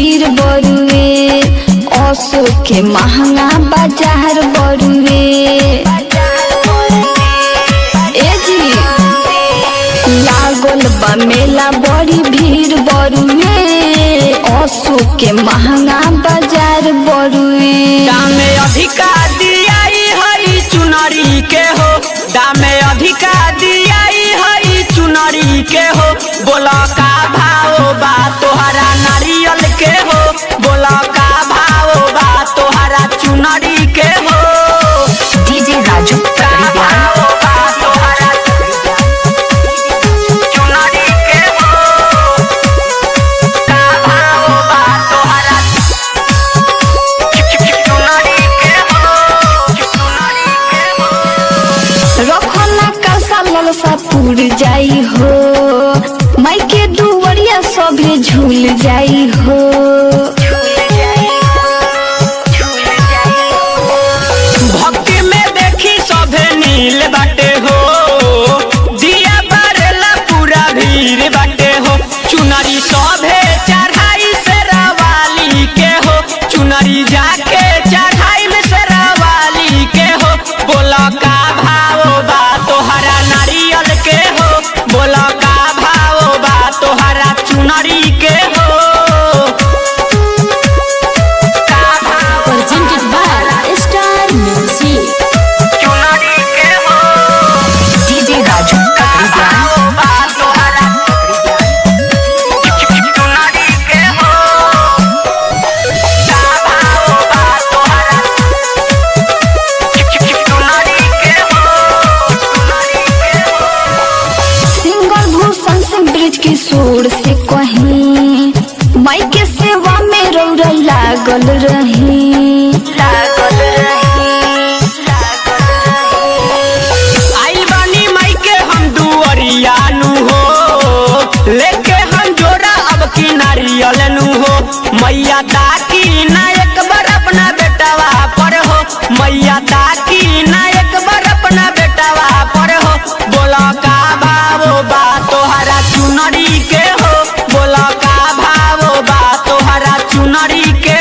भीड़ बरुए, असो के महंगा बाजार बरुए। ए जी लागल बा मेला बड़ी भीड़ बरुए, असो के महंगा बाजार बरुए। दामे अधिका दियाई हई चुनरी के हो, दामे अधिका दियाई हई चुनरी के हो। बोला का भाव बा तोहरा नारियल के हो, बोला का भाव बा तोहरा चुनरी के हो। डीजे राजू का भाव बा तोहरा चुनरी के हो, का भाव बा तोहरा चुनरी के हो, चुनरी के हो। रखना कलसा ललसा पुर जाई हो, माई के दुवरिया सभे झूल जाई हो। भक्ति में देखी सभे नील बाटे हो, दिया बारेला पूरा भीड़ बाटे हो। चुनरी सभे चढ़ाई से रवाली के हो, चुनरी जाके चढ़ाई में से रवाली के हो। बोला का भाव बा तोहरा नारियल के हो, बोला का भाव बा तोहरा चुनरी के हो। का भाव Presented by Star Music. चुनरी के हो, डीजे राजू सिंगर भूषण सिंह ब्रिज किशोर से कहीं, माई के सेवा में रौरा लागल रही, लागल रही। आइल बानी माई के हम दुअरिया नु हो, लेके हम जोड़ा अब की नारियल नु हो। मैया ताकी ना एक बार अपना बेटावा पर हो, मैया ताकी ना एक बार अपना बेटावा पर हो। बोला का भाव बा तोहरा चुनरी के हो, बोला का भाव बा तोहरा चुनरी के।